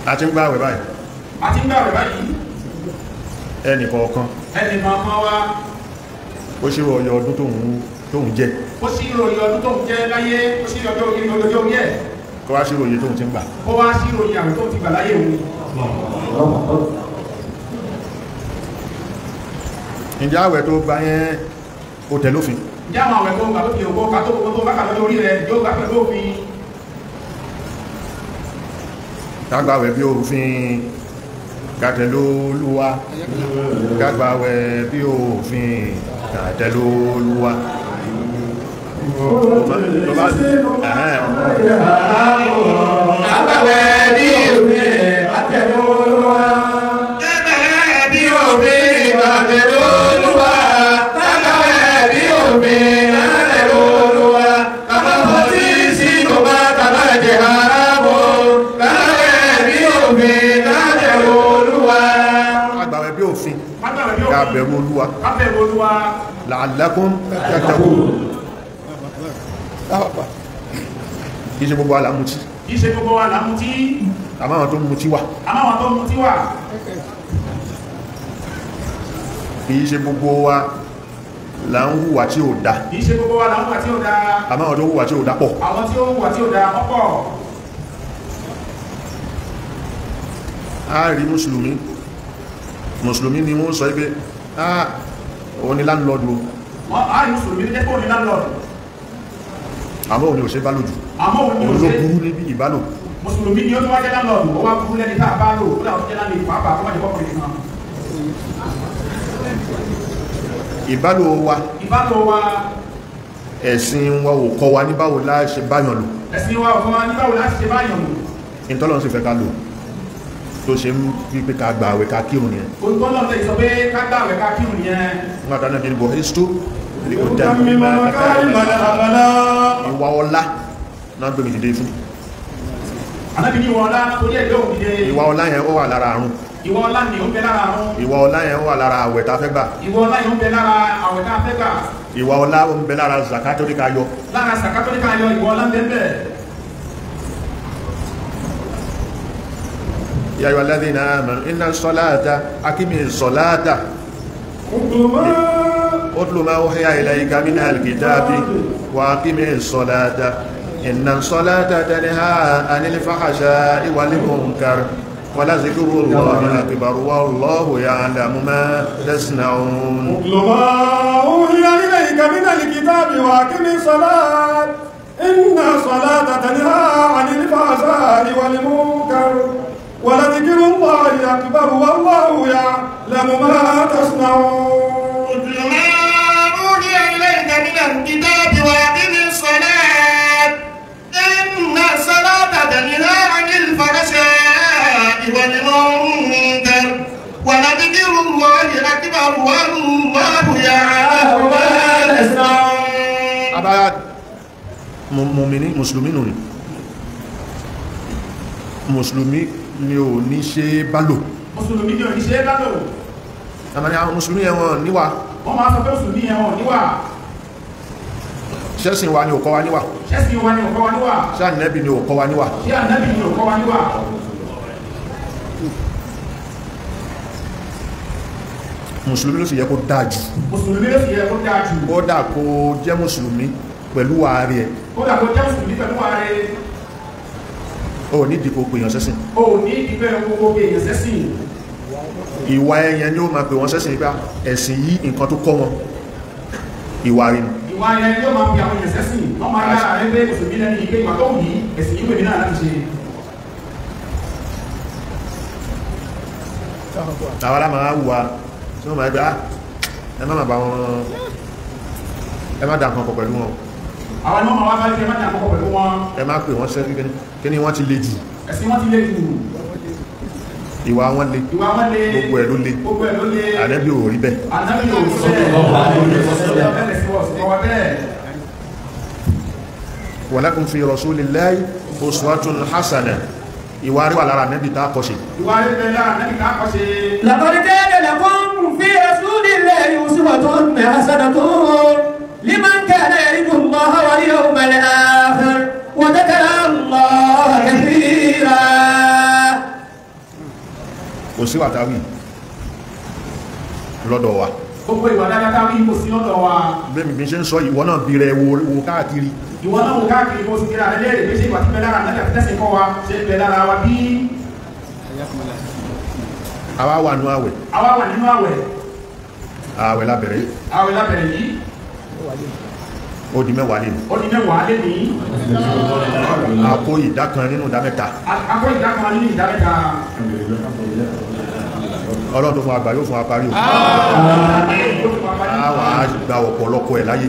A ti ń gbààwẹ̀ báyìí. A ti ń gbààwẹ̀ báyìí. Ẹnì kọ̀ọ̀kan. Ẹnì kọ̀ọ̀kan wa. Ó ṣírò ọyọ ọdún tóun jẹ. Ó ṣírò iye ọdún tóun jẹ láyé, ó ṣírò ọjọ́ orí ọjọ́ orí ẹ̀. Kó wá ṣírò iye tóun ti ń gbà. Kó wá ṣírò iye àwẹ̀ tóun ti gbà láyé òun. Ǹjẹ́ àwẹ̀ tó gba yẹn ó tẹ̀ lófin? Ǹjẹ́ àwọn àwẹ̀ tó gbà tó fi òkú ká tó gbogbo tó bá kà lọ́jọ́ orí rẹ̀ yóò gbà pẹ̀lú òfin? Ká gbàwẹ̀ bí òfin, ká tẹ̀lé Olúwa. Ká gbàwẹ̀ bí òfin, ká tẹ̀lé Olúwa. Ká gbàwẹ̀ bí òfin, ká tẹ̀lé Olúwa. Ká gbàwẹ̀ bí òfin, ká tẹ̀lé Olúwa. Ká gbàwẹ̀ bí òfin, ká tẹ̀lé Olúwa. Ká má mutí sínú bá ká má jẹ haramu. Ká gbàwẹ̀ bí òfin, ká tẹ̀lé Olúwa. Ká gbàwẹ̀ bí òfin, ká bẹ̀rù Olúwa. Ká bẹ̀rù Olúwa. La'allakum tattaqun. Kì í ṣe gbogbo wa là ń mutí. Kì í ṣe gbogbo wa là ń mutí. Àmọ́ àwọn tó ń mutí wà. Àmọ́ àwọn tó ń mutí wà. Kì í ṣe gbogbo wa là ń hùwà tí ò da. Kì í ṣe gbogbo wa là ń hùwà tí ò da. Àmọ́ àwọn tó ń hùwà tí ò da pọ̀. Àwọn tí ó ń hùwà tí ò da wọ́n pọ̀. A rí mùsùlùmí, mùsùlùmí ni wọ́n sọ pé ah òun ni láńlọ́ọ̀dù. A rí mùsùlùmí jẹ́ kó ní láńlọ́ọ̀dù. Àmọ́ òun ni ò ṣe bá lòjù. Àmọ́ òun ni ò ṣe ló burú níbi ìbálò. Mùsùlùmí ni ó tún wá jẹ́ láńlọ́ọ̀dù, ó wá burú lẹ́ni tá a bá lò, ó dà ó jẹ́ láńlọ́ọ̀dù pàápàá kó má jẹ́ kọ́kùnrin nìkan. Ìbálò wa. Ìbálò wa. Ẹ̀sìn wa ò kọ́ wa ní báwo la ṣe báyàn lò. Ẹ̀sìn wa ò kọ́ wa ní báwo la ṣe báyàn lò. Ìtọ́lọ́run sì fẹ́ ká lò tó ṣe ń fi pé ká gbà àwẹ̀ ká kírun nìyẹn. Olùtọ́lọ́run tẹ̀ sọ pé ká gbà àwẹ̀ ká kírun nìyẹn. Nígbà tí Ànábì ní bọ̀ ẹ́sító ìwà ọlá náà gbé mi dìde fún. Ànábì ní ìwà ọlá torí ẹ̀gbẹ́ òun dìde. Ìwà ọlá yẹn ó wà lára àrùn. Ìwà ọlá ni ó ń bẹ lára àrùn. Ìwà ọlá yẹn ó wà lára àwẹ̀ tá a fẹ́ gbà. Ìwà ọlá yẹn ó ń bẹ lára àwẹ̀ tá a fẹ́ gbà. Ìwà ọlá ó ń bẹ lára zaka tó ní ká yọ. Lára zaka tó ní ká yọ, ìwà ọlá ń bẹ bẹ́ẹ̀. Ya ayyuha alladhina amanu inna as-salata aqimi as-salata utlu ma uhiya ilayka mina al-kitabi wa aqimi as-salata inna as-salata tanha 'anil fahsha'i wal munkar wa la dhikrullahi akbar wallahu ya'lamu ma tasna'un. Utlu ma uhiya ilayka mina al-kitabi wa aqimi as-salata inna as-salata tanha 'anil fahsha'i wal munkar ولذكر الله أكبر والله يعلم ما تصنعون. اتل ما أوحي إليك من الكتاب وأقم الصلاة إن الصلاة تنهى عن الفحشاء والمنكر ولذكر الله أكبر والله يعلم ما تصنعون. Abá mùmínì mùsùlùmí nù ni mùsùlùmí ni ò ní ṣe bá lò. Mùsùlùmí ni ò ní ṣe bá lò. Àmàrí àwọn mùsùlùmí ẹ̀wọ̀n níwà. Wọ́n máa sọ pé mùsùlùmí ẹ̀wọ̀n níwà. Ṣẹ́sìn wa ni ò kọ́ wa níwà. Ṣẹ́sìn wa ni ò kọ́ wa níwà. Ṣé Ànábì ni ò kọ́ wa níwà. Ṣé Ànábì ni ò kọ́ wa níwà. Mùsùlùmí ló sì yẹ kó dáa jù. Mùsùlùmí ló sì yẹ kó dáa jù. Ó dà kó jẹ́ mùsùlùmí pẹ̀lú ààrẹ ẹ̀. Ó dà kó jẹ́ mùsùlùmí pẹ̀lú ààrẹ. O ní ìdìbò pèèyàn sẹ́sìn. O ní ìdìbò gbogbo èèyàn sẹ́sìn. Ìwà ẹyẹn ni ó máa pè wọ́n sẹ́sìn nípa ẹ̀sìn yìí nǹkan tó kọ́ wọn. Ìwà rẹ̀ ni. Ìwà ẹyẹn ni ó máa pè àwọn èèyàn sẹ́sìn. Wọ́n máa yára rẹ pé mùsùlùmí lẹ́nu ìgbé ìwà tó wù yìí ẹ̀sìn yìí pèmí náà láti ṣe. Àwọn aláma wà tí wọ́n máa gbé ẹ má bá wọn ẹ má dà nǹkan pọ̀ pẹ̀lú wọn. Àwọn ni wọ́n máa wá bá ẹ má dà nǹkan pọ̀ pẹ̀lú wọn. Ẹ má pè wọ́n sẹ́sìn kí ni wọ́n ti le jù. Ẹ̀sìn wọ́n ti le jù. Ìwà wọn le. Ìwà wọn le. Gbogbo ẹ̀ ló le. Gbogbo ẹ̀ ló le. Ànábì ò rí bẹ́ẹ̀. Ànábì ò rí bẹ́ẹ̀. Walakum fi rasulillahi uswatun hasanah. Ìwà rí wà lára Ànábì tá a kọ́ ṣe. Ìwà rí bẹ́ẹ̀ lára Ànábì tá a kọ́ ṣe. Laqad kana lakum fi rasulillahi uswatun hasanatun liman kana yarju Allaha wal yawmal akhir wa dhakara Allaha kathira. sí wàtàwí lọ́dọ̀ wa. Gbogbo ìwà dáadáa táwí kò sí lọ́dọ̀ wa. Bẹ́ẹ̀ mi ṣe ń sọ ìwọ náà bí rẹ wo káàkiri. Ìwọ náà wò káàkiri bó ti kíra rẹ léèrè pé ṣé ìwà tí bẹ lára ànábì àti tẹ́sí kọ́ wa ṣe ń bẹ lára wa bí. Àwa wà nínú àwẹ̀. Àwa wà nínú àwẹ̀. Àwẹ̀ lábẹ̀rẹ̀ yìí. Àwẹ̀ lábẹ̀rẹ̀ yìí. Ó di mẹ́wàá lé ní. Ó di mẹ́wàá lé ní. A kó ìdá kan nínú ìdá mẹ́ta. A kó ìdá kan nínú ìdá mẹ́ta. Ọlọ́run tó fún àgbà yóò fún wa parí o. A wà á gba ọ̀pọ̀lọpọ̀ ẹ̀ láyé.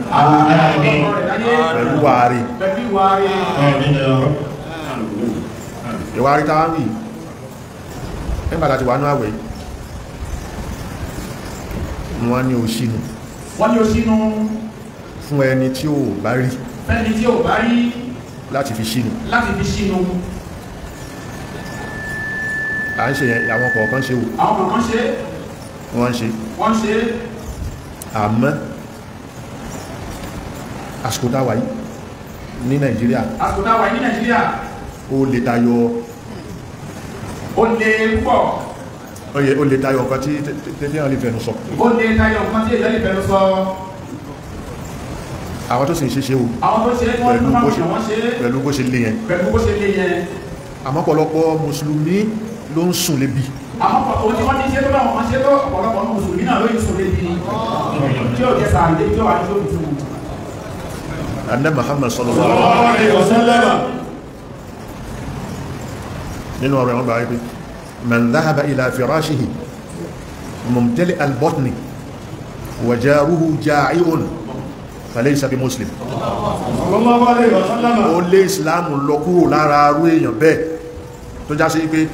Pẹ̀lú wàárí. Ìwà rí táwọn wì. Nígbà tá a ti wà nínú àwẹ̀ yìí, wọ́n ní o ṣínú. Wọ́n ní o ṣínú. Fún ẹni tí ò bá rí. Fẹ́ni tí ò bá rí. Láti fi ṣínú. Láti fi ṣínú. À ń ṣe yẹn, àwọn kọ̀ọ̀kan ṣe wò. Àwọn kọ̀ọ̀kan ṣe. Wọ́n ṣe. Wọ́n ṣe. Àmọ́ àsìkò tá a wà yìí ní Nàìjíríà. Àsìkò tá a wà yìí ní Nàìjíríà. Ó lè tayọ. Ó lè púpọ̀. Ó lè tayọ nǹkan tí téèyàn lè fẹnu sọ. Ó lè tayọ nǹkan tí èèyàn lè fẹnu sọ. Àwọn tó sì ń ṣe ṣe o. Àwọn tó ṣe wọ́n tó máa ń wọ́n ṣe. Pẹ̀lú bó ṣe lé yẹn. Pẹ̀lú bó ṣe lé yẹn. Àmọ́ ọ̀pọ̀lọpọ̀ Mùsùlùmí ló ń sùn lébi. Àwọn ọ̀pọ̀ tí wọ́n ti ṣe tó bá wọn ṣe tó ọ̀pọ̀lọpọ̀ Mùsùlùmí náà ló ń sùn lébi. Tí ó jẹ́ sàárè tí ó wà ní sókè tún. Ànábì Muhammad sallallahu alaihi wasallam. Nínú ọ̀rọ̀ ẹ̀wọ̀n gbà wípé man dhahaba ila firashihi mumtali al-batni wa jaruhu ja'i'un falaysa bi muslim. Sallallahu alaihi wasallam. Ó lé ìsìláàmù lọ kúrò lára arú èèyàn bẹ́ẹ̀ tó já sí pé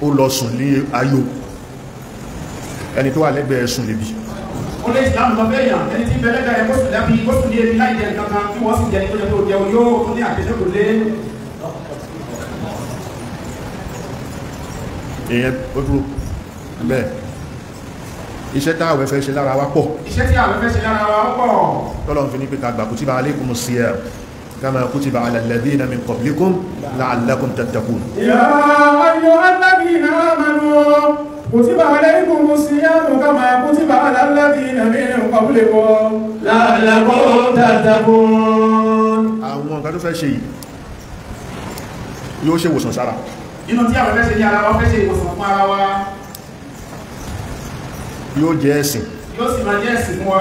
ó lọ sùn ní ayò, ẹni tó wà lẹ́gbẹ̀ẹ́ sùn lébi. Ó lé ìsìláàmù lọ bẹ́ẹ̀ yàn, ẹni tí ń bẹ lẹ́gbẹ̀ẹ́ kó sùn lẹ́bi, kó sùn ní ebi láì jẹ nǹkan kan kí wọ́n sì jẹ ní tó jẹ tó jẹun yóò tó ní àjẹsẹ́kù lé. Èèyàn ó dúró bẹ́ẹ̀. Iṣẹ́ táwẹ̀ fẹ́ ṣe lára wa pọ̀. Iṣẹ́ tí àwẹ̀ fẹ́ ṣe lára wa pọ̀. Tọ́lọ́run fi ní pé ká gbà kutiba alaykumus siyam kama kutiba ala alladhina min qablikum la'allakum tattaqun. Ya ayyuhalladhina amanu kutiba alaykumus siyam kama kutiba ala alladhina min qablikum la'allakum tattaqun. Àwọn nǹkan tó fẹ́ ṣe yìí yóò ṣe ìwòsàn sára. Inú tí àwẹ̀ fẹ́ ṣe ní ara wa fẹ́ ṣe ìwòsàn fún ara wa. Yóò jẹ́ ẹ̀sìn. Yóò sì máa jẹ́ ẹ̀sìn fún wa.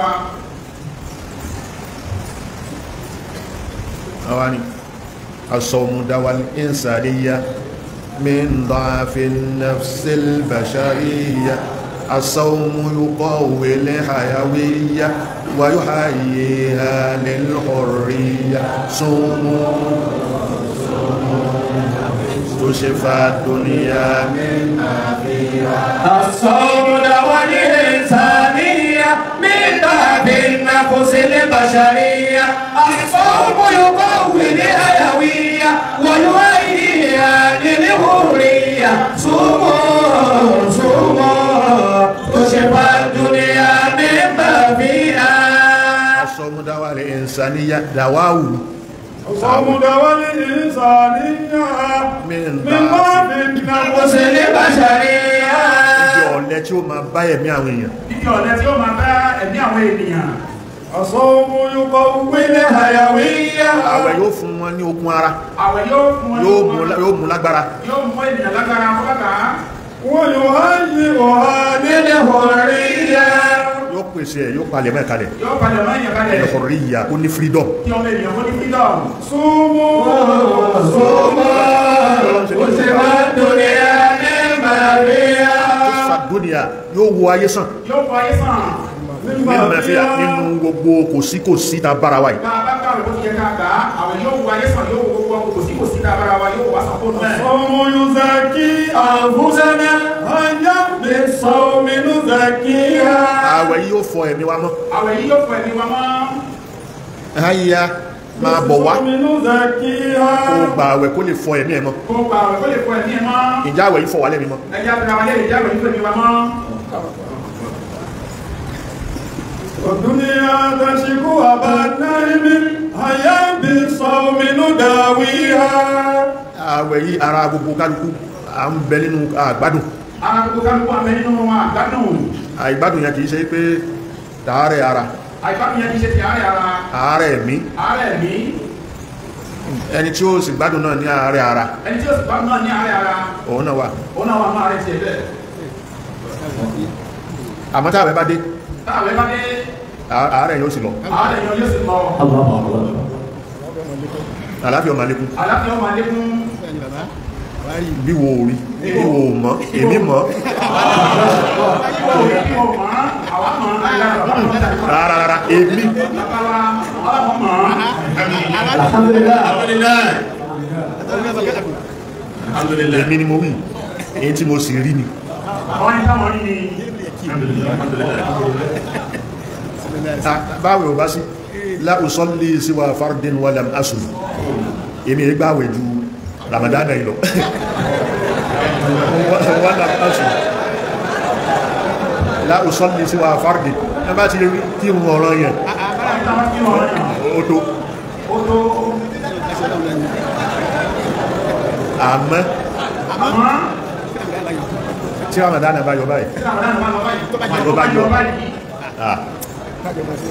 Àwa ni as-sawmu dawal insaniyya min da'fin nafsil bashariyya as-sawmu yuqawwi al-hayawiyya wa yuhayyiha lil-hurriyya sumu tushfa ad-dunya min afiha. As-sawmu dawal insaniyya min da'fin nafsil bashariyya as-sawmu yuqawwi al-hayawiyya wa yuhayyiha lil-hurriyya sumu sumu tushfa ad-dunya mimma fiha. As-sawmu dawal insaniyya dawawu. As-sawmu dawal insaniyya min da'fin nafsil bashariyya. Ibi ọ̀lẹ tí ó máa bá ẹ̀mí àwọn èèyàn. Ibi ọ̀lẹ tí ó máa bá ẹ̀mí àwọn ènìyàn. As-sawmu yuqawwi al-hayawiyya. Àwẹ̀ yóò fún wọn ní okun ara. Àwẹ̀ yóò fún wọn ní okun ara. Yóò mú lágbára. Yóò mú ènìyàn lágbára fún bàbá. Wa yuhayyiha lil-hurriyya. Yóò pèsè ẹ̀, yóò palẹ̀ mọ́ ẹ̀ kalẹ̀. Yóò palẹ̀ mọ́ èèyàn kalẹ̀. Lil-hurriyya, kó ní freedom. Kí ọmọ ènìyàn kó ní freedom. Sumu sumu tushfa ad-dunya mimma fiha. Tushfa ad-dunya, yóò wo ayé sàn. Yóò wo ayé sàn. Mímọ̀ fi nínú gbogbo kòsíkòsí ta bára wa yìí. Bá a bá gbà wọ́n ti yẹ ká gbà á, àwọn yóò wo ayé sàn, yóò wo gbogbo kòsíkòsí ta bára wa, yóò wá sàn fún náà. As-sawmu yuzakki anfusana hayya bis-sawmi nuzakkiha. Àwẹ̀ yìí yóò fọ ẹ̀mí wa mọ́. Àwẹ̀ yìí yóò fọ ẹ̀mí wa mọ́. Hayya máa bọ̀ wá. Bis-sawmi nuzakkiha. Kó gba àwẹ̀ kó lè fọ ẹ̀mí ẹ̀ mọ́. Kó gba àwẹ̀ kó lè fọ ẹ̀mí ẹ̀ mọ́. Ǹjẹ́ àwẹ̀ yìí fọ wá lẹ́mìí mọ́? Ẹ̀jẹ̀ àbẹ̀rẹ̀ wa lẹ́yìn, ǹjẹ́ àwẹ̀ yìí fọ ẹ̀mí wa mọ́? الدنيا تشكو أبا النعيم هيا بالصوم نداويها. Àwẹ̀ yìí ara gbogbo kálukú à ń bẹ nínú àgbádùn. Ara gbogbo kálukú àmẹ́ nínú àgbádùn. Àìgbádùn yẹn kìí ṣe pé tààrẹ ara. Àìgbádùn yẹn kìí ṣe ti àárẹ̀ ara. Àárẹ̀ ẹ̀mí. Àárẹ̀ ẹ̀mí. Ẹni tí ó sì gbádùn náà ní àárẹ̀ ara. Ẹni tí ó sì gbádùn náà ní àárẹ̀ ara. Òun náà wà. Òun náà wà ní àárẹ̀ tiẹ̀ bẹ́ẹ̀. Àmọ́ táàwẹ̀ bá dé. Táàwẹ̀ bá dé. Àárẹ̀ yóò sì lọ. Àárẹ̀ yóò sì lọ. Àlàáfíà ó máa lékún. Àlàáfíà ó máa lékún. Bí wo ò rí, bí wo ò mọ̀, èmi mọ̀. Rárá rárá, èmi. Èmi ni mo wí, èyí tí mo sì rí ni. Báwo ò bá sí, la usalli siwa fardin wa lam asum. Èmi ìgbàwẹ̀ ju Ramadan yìí lọ. Wa lam asum. La usalli siwa fardin. Ẹ bá ti rí kí n ọ̀rọ̀ yẹn. Ó tó. Àmọ́ tí Ramadan bá yọ báyìí. Tó bá yọ.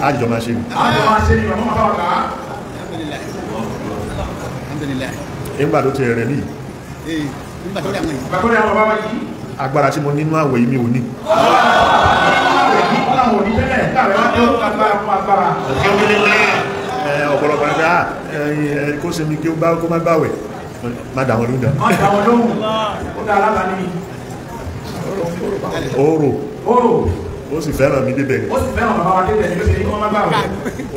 Àjọ máa ṣe ni. Nígbà tó ti rẹ̀ ní agbára tí mo nínú àwẹ̀ yìí mi ò ní. Ọ̀pọ̀lọpọ̀ ẹgbẹ́ kó ṣe mi kí ó má gbàwẹ̀ má dà wọn lóúnjẹ. Oòrò ó sì fẹ́ràn mi débẹ̀ ni. Ó sì fẹ́ràn bàbá wa débẹ̀ ni ó ṣe ní kí wọ́n má gbàwẹ̀.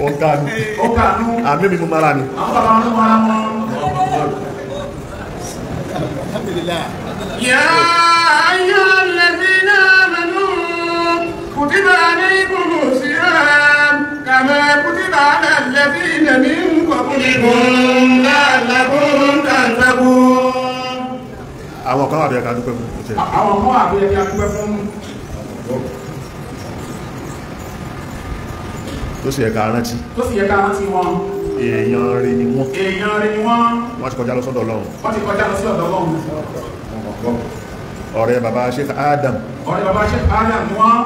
Ó kánú. Ó kánú. Àmì mi mú mara mi. Àwọn bàbá wọn ló mara wọn. يا أيها الذين آمنوا كتب عليكم الصيام كما كتب على الذين من قبلكم لعلكم تتقون. Àwọn kan wà bí ẹka dúpẹ́ fún. Àwọn kan wà bí ẹka dúpẹ́ fún. Tó sì ẹ̀ka rántí. Tó sì ẹ̀ka rántí wọn. Èèyàn rere ni wọ́n. Èèyàn rere ni wọ́n. Wọ́n ti kọjá lọ sọ́dọ̀ Ọlọ́run. Wọ́n ti kọjá lọ sí ọ̀dọ̀ Ọlọ́run. Ọ̀rẹ́ bàbá Sheikh Adam. Ọ̀rẹ́ bàbá Sheikh Adam ni wọ́n.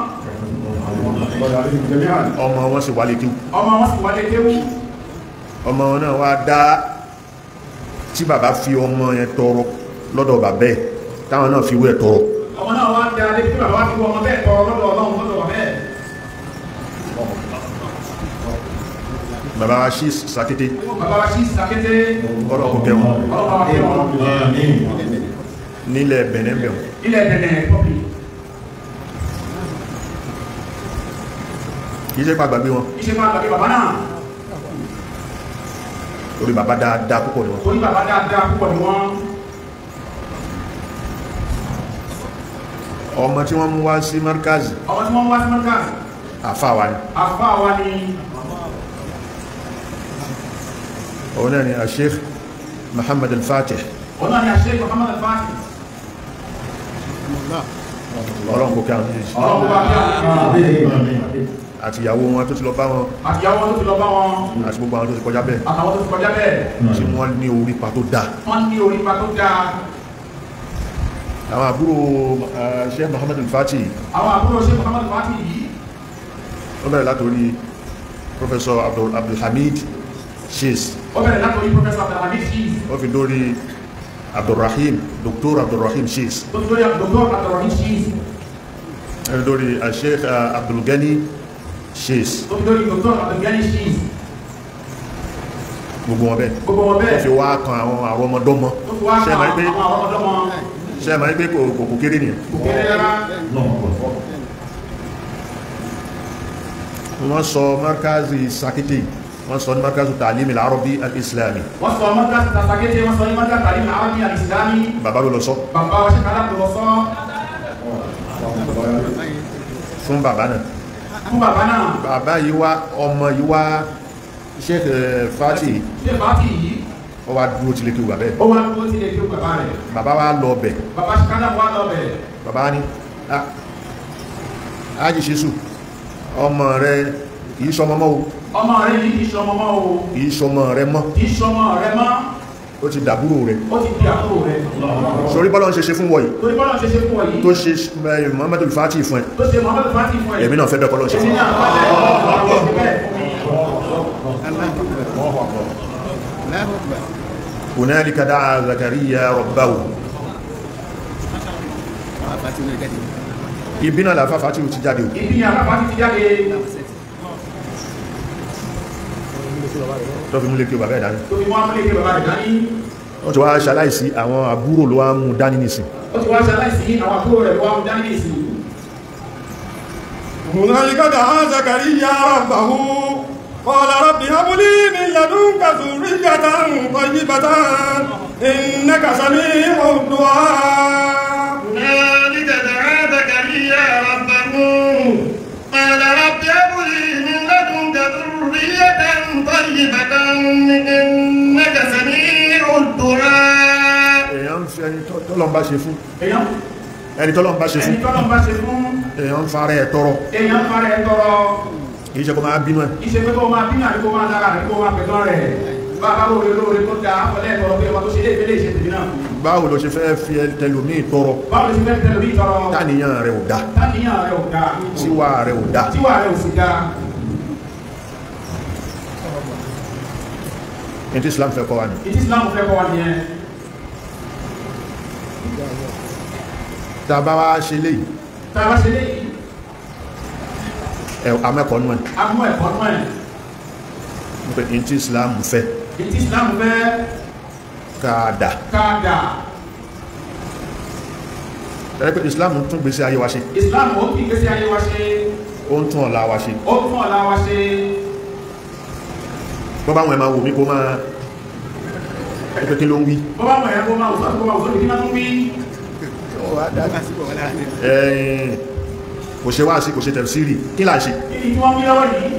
Ọmọ wọn sì wálé kéwú. Ọmọ wọn sì wálé kéwú. Ọmọ wọn náà wá dá tí bàbá fi ọmọ yẹn tọrọ lọ́dọ̀ bàbá ẹ̀ táwọn náà fi wú ẹ̀ tọrọ. Ọmọ náà wá dá lé tí bàbá fi ọmọ bẹ́ẹ̀ tọrọ lọ́dọ̀ Ọlọ́run lọ́dọ̀ bàbá ẹ̀. Bàbá wa ṣí Sàkété. Bàbá wa ṣí Sàkété. Ọlọ́run kó kẹ́ wọn. Ọlọ́run kó kẹ́ wọn. Nílẹ̀ Bẹ̀nẹ̀ bẹ̀rù. Nílẹ̀ Bẹ̀nẹ̀ Republic. Kìí ṣe pàgbàgbé wọn. Kìí ṣe pàgbàgbé bàbá náà. Torí bàbá dáadáa púpọ̀ ni wọ́n. Torí bàbá dáadáa púpọ̀ ni wọ́n. Ọmọ tí wọ́n mú wá sí Markazi. Ọmọ tí wọ́n mú wá sí Markazi. Àfáà wa ni. Àfáà wa ni. Òun náà ni Sheikh Muhammad Al-Fatih. Òun náà ni Sheikh Muhammad Al-Fatih. Ọlọ́run kó kẹ́ àwọn méjèèjì. Ọlọ́run kó bá kẹ́ àwọn méjèèjì. Àti ìyàwó wọn tó ti lọ bá wọn. Àti ìyàwó wọn tó ti lọ bá wọn. Àti gbogbo àwọn tó ti kọjá bẹ́ẹ̀. Àtàwọn tó ti kọjá bẹ́ẹ̀. Tí wọ́n ní orípa tó dáa. Wọ́n ní orípa tó dáa. Àwọn àbúrò Sheikh Muhammad Al-Fatih. Àwọn àbúrò Sheikh Muhammad Al-Fatih yìí. Ó bẹ̀rẹ̀ látòrí Professor Abdulhamid Shiz. Ó bẹ̀rẹ̀ látòrí Professor Abdulhamid Shiz. Ó fi dórí Abdulrahim, Dr. Abdulrahim Shiz. Ó fi dórí Dr. Abdulrahim Shiz. Ó fi dórí Sheikh Abdulgani Shiz. Ó fi dórí Dr. Abdulgani Shiz. Gbogbo wọn bẹ́ẹ̀. Gbogbo wọn bẹ́ẹ̀. Ó fi wá kan àwọn àrọmọdọ́mọ. Ó fi wá kan àwọn àrọmọdọ́mọ. Ṣé ẹ máa ń gbé kò kéré nìyẹn? Kò kéré rárá. Wọ́n sọ Markazi Sàkété, wọ́n sọ ní Markazi Ta'lim al-Arabi al-Islami. Wọ́n sọ Markazi Sàkété, wọ́n sọ ní Markazi Ta'lim al-Arabi al-Islami. Bàbá ló lọ sọ. Bàbá wa Sheikh Adam ló lọ sọ. Fún bàbá náà. Fún bàbá náà. Bàbá yìí wá, ọmọ yìí wá Sheikh Fatih. Sheikh Fatih yìí. Ó wá dúró tilé kí bàbá ẹ̀. Ó wá dúró tilé kí bàbá rẹ̀. Bàbá wa lọ bẹ̀. Bàbá Sheikh Adam wá lọ bẹ̀. Bàbá ní, Ájì Ṣíṣù, ọmọ rẹ kìí ṣọmọ mọ́ o. Ọmọ rẹ yìí kìí ṣọmọ mọ́ o. Kìí ṣọmọ rẹ mọ́. Kìí ṣọmọ rẹ mọ́. Ó ti dàbúrò rẹ̀. Ó ti di àbúrò rẹ̀. Sórí bọ́lá ń ṣe ṣe fún wọ̀nyí. Torí bọ́lá ń ṣe ṣe fún wọ̀nyí. Tó ṣe Muhammadu Fati fún ẹ. Tó ṣe Muhammadu Fati fún ẹ. Èmi náà fẹ́ bẹ́ẹ̀ kọ́lọ́ ṣe fún Èmi náà fẹ́ bẹ́ẹ̀ fún mi. Hunalika da'a Zakariya rabbahu. Ibi náà làfáfá tí ó ti jáde. Ibi ni àfáfá ti jáde. Tó fi múlé kí o bàbá ẹ̀ dání. Tó fi mú amúlé kí o bàbá ẹ̀ dání. Ó ti wá ṣaláìsí àwọn àbúrò ló wá mú dání nìsín. Ó ti wá ṣaláìsí àwọn àbúrò rẹ̀ ló wá mú dání nìsín. Hunalika da'a Zakariya rabbahu. Qala rabbi hab li min ladunka dhurriyyatan tayyibatan innaka sami'ud du'a. Hunalika da'a Zakariya rabbahu. Qala rabbi hab li min ladunka dhurriyyatan tayyibatan innaka sami'ud du'a. Èèyàn ń fi ẹni tọ́lọ́run bá ṣe fún. Ẹni tọ́lọ́run bá ṣe fún. Ẹni tọ́lọ́run bá ṣe fún. Èèyàn ń fara ẹ̀ tọrọ. Èèyàn ń fara ẹ̀ tọrọ. Kìí ṣe kó máa bínú ẹ̀. Kìí ṣe pé kó máa bínú àbí kó máa dára àbí kó máa pẹ̀tọ́ rẹ̀. Bàbá lóore lóore tó da ọlẹ́ ẹ̀tọ́rọ pé ọba tó ṣe lé ìfẹ́lẹ́ ìṣe tèmi náà. Báwo ló ṣe fẹ́ fi tẹlòmíì tọrọ? Báwo ló ṣe fẹ́ fi tẹlòmíì tọrọ? Táníyàn rẹ̀ ò dá. Táníyàn rẹ̀ ò dá. Tíwà rẹ̀ ò dá. Tíwà rẹ̀ ò sì dá. Ní tí Islam fẹ́ kọ́ wa ni. Ní tí Islam fẹ́ kọ́ wa nìyẹn. Tá a bá wá ṣe léyìí. Tá a bá ṣe léyìí. Amẹ́kọ̀ọ́ nú ẹ̀. Amú ẹ̀kọ́ nú ẹ̀. Pé ní tí Islam fẹ́. Ní tí Islam fẹ́. Káàdà. Káàdà. Tẹ́lẹ̀ pé Islam tún gbèsè ayé wa ṣe. Islam ó tún gbèsè ayé wa ṣe. Ó ń tún ọ̀la wa ṣe. Ó ń tún ọ̀la wa ṣe. Bọ́ bá wọn ẹ̀ máa wò mí kó máa ẹgbẹ́ kí ló ń wí. Bọ́ bá wọn ẹ̀ kó máa wò sọ́dún kó máa wò sọ́dún kí máa ń wí. Kò ṣe wá sí kò ṣe tẹ̀síìrì kí là ń ṣe. Kí ni tí wọ́n wí lọ́wọ́ yìí?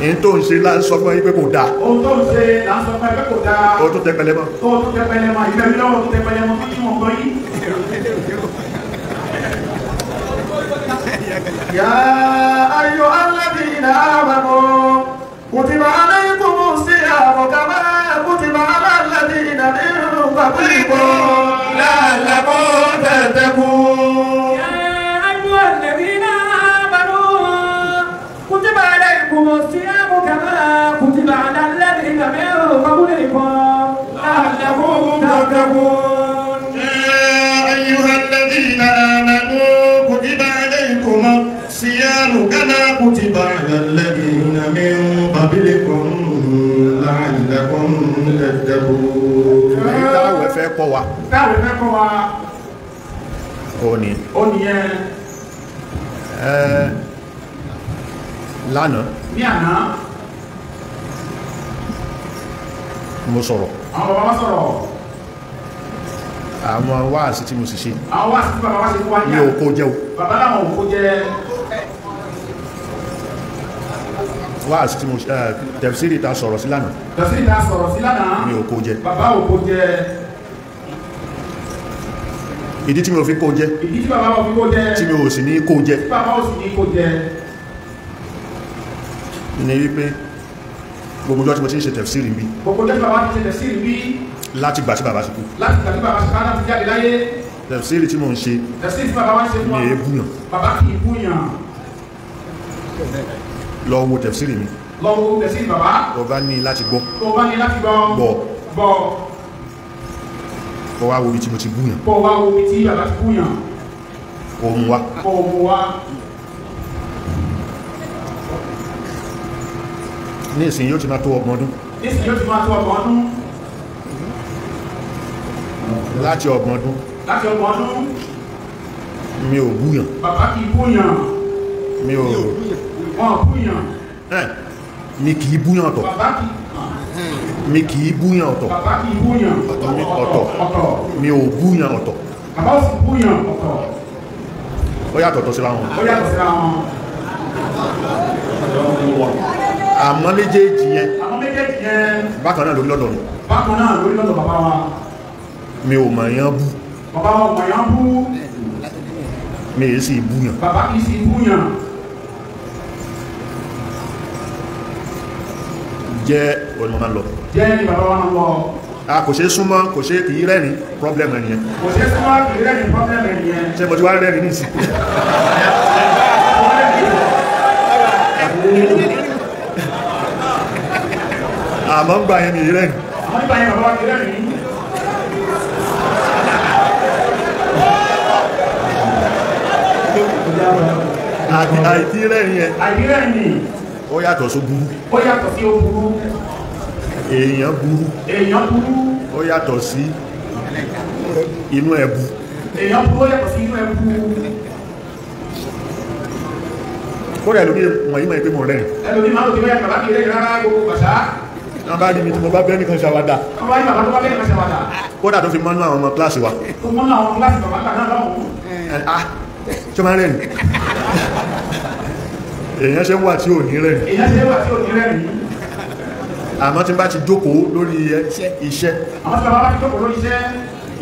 Èyí tó ń ṣe là ń sọ fún ẹ pé kò dáa. Ohun tó ń ṣe là ń sọ fún ẹ pé kò dáa. O tó tẹpẹlẹ mọ́. O tó tẹpẹlẹ mọ́ ìfẹ́ mi lọ́wọ́ tó tẹpẹlẹ mọ́ kí wọ́n gbọ́ yìí. Ya ayyuhalladhina amanu kutiba alaykumus siyamu kama kutiba ala alladhina min qablikum la'allakum tattaqun. كتب عليكم الصيام كما كتب على الذين من قبلكم لعلكم تتقون. يا أيها الذين آمنوا كتب عليكم الصيام كما كتب على الذين من قبلكم لعلكم تتقون. Táwọn fẹ́ kọ́ wa. Táwọn fẹ́ kọ́ wa. Ó ní. Ó nìyẹn. Lánàá. Ní àná. Mo sọ̀rọ̀. Àwọn bàbá wa sọ̀rọ̀. Àwọn wáàsí tí mo sì ṣe. Àwọn wáàsí tí bàbá wa ṣe fún wa ní àná. Mi ò kó jẹ o. Bàbá làwọn ò kó jẹ. Wáàsí tí mo tẹ̀síìrì ta sọ̀rọ̀ sí lánàá. Tẹ̀síìrì ta sọ̀rọ̀ sí lánàá. Mi ò kó jẹ. Bàbá ò kó jẹ. Ìdí tí mi ò fi kó jẹ. Ìdí tí bàbá ò fi kó jẹ. Tí mi ò sì ní kó jẹ. Tí bàbá ò sì ní kó jẹ. Ní wípé gbogbo ọjọ́ tí mo ti ń ṣe tẹ̀fsíìrì bí. Gbogbo ọjọ́ tí bàbá ti ṣe tẹ̀fsíìrì bí. Láti gbà tí bàbá ti kú. Láti gbà tí bàbá ti kú láti jáde láyé. Tẹ̀fsíìrì tí mo ń ṣe. Tẹ̀fsíìrì tí bàbá wa ń ṣe fún wa. Mi è búyàn. Bàbá kì í búyàn. Lọ wo tẹ̀fsíìrì mi. Lọ wo tẹ̀fsíìrì bàbá. Tó bá ní láti gbọ́. Tó bá ní láti gbọ́. Gbọ́. Gbọ́. Kó wá wo ibi tí mo ti búyàn. Kó wá wo ibi tí bàbá ti búyàn. Kó mú wá. Kó mú wá. Ní ìsìn yóò ti máa tó ọgbọ̀n ọdún. Ní ìsìn yóò ti máa tó ọgbọ̀n ọdún. Láti ọgbọ̀n ọdún. Láti ọgbọ̀n ọdún. Mi ò búyàn. Bàbá kì í búyàn. Mi ò. Wọ́n búyàn. Mi kì í búyàn ọ̀tọ̀. Bàbá kì í. Mi kì í búyàn ọ̀tọ̀. Bàbá kì í búyàn ọ̀tọ̀. Ọ̀tọ̀. Mi ò búyàn ọ̀tọ̀. Bàbá ò sì búyàn ọ̀tọ̀. Ó yàtọ̀ tó síra wọn. Ó yàtọ̀ síra wọn. Àmọ́ méjèèjì yẹn. Àmọ́ méjèèjì yẹn. Bákan náà lórí lọ́dọ̀ mi. Bákan náà lórí lọ́dọ̀ bàbá wa. Mi ò mọ̀ yán bú. Bàbá wa ò mọ̀ yán bú. Mi èé sì búyàn. Bàbá kì í sì búyàn. Jẹ́ òun máa ń lọ. Jẹ́ ni bàbá wa ń lọ. A kò ṣe súnmọ́, kò ṣe kìí rẹ́rìn, problem ẹ̀ nìyẹn. Kò ṣe súnmọ́ kìí rẹ́rìn, problem ẹ̀ nìyẹn. Ṣé mo ti wá rẹ́rìn nísìn? Àmọ́ ń gbà yẹn mi rẹ́rìn. Àmọ́ nígbà yẹn bàbá wa kìí rẹ́rìn. Àìkí rẹ́rìn yẹn. Àìkí rẹ́rìn ni. Ó yàtọ̀ sí burú. Ó yàtọ̀ sí ó burú. Èèyàn burú. Èèyàn burú. Ó yàtọ̀ sí inú ẹ̀bù. Èèyàn burú ó yàtọ̀ sí inú ẹ̀bù. Kódà ẹlòmí wọ̀nyí mọ̀ pé mo rẹ́rìn. Ẹlòmí máa ń lò bẹ́ẹ̀ bàbá kì í rẹ́rìn rárá gbogbo gbàṣá. Wọ́n bá rí mi tí mo bá bẹ́ẹ̀ nìkan ṣàwàdà. Wọ́n bá rí bàbá tó bá bẹ́ẹ̀ nìkan ṣàwàdà. Kódà tó fi mọ́nú àwọn ọmọ kíláàsì wa. Tó mọ́nú àwọn kíláàsì bàbá gbà náà lọ́hùn-ún. Ah, ṣé máa rẹ́rìn? Èèyàn ṣe ń wà tí ò ní rẹ́rìn. Èèyàn ṣe ń wà tí ò ní rẹ́rìn. Àmọ́ tí n bá ti jókòó lórí iṣẹ́. Àmọ́ tí bàbá bá ti jókòó lórí iṣẹ́.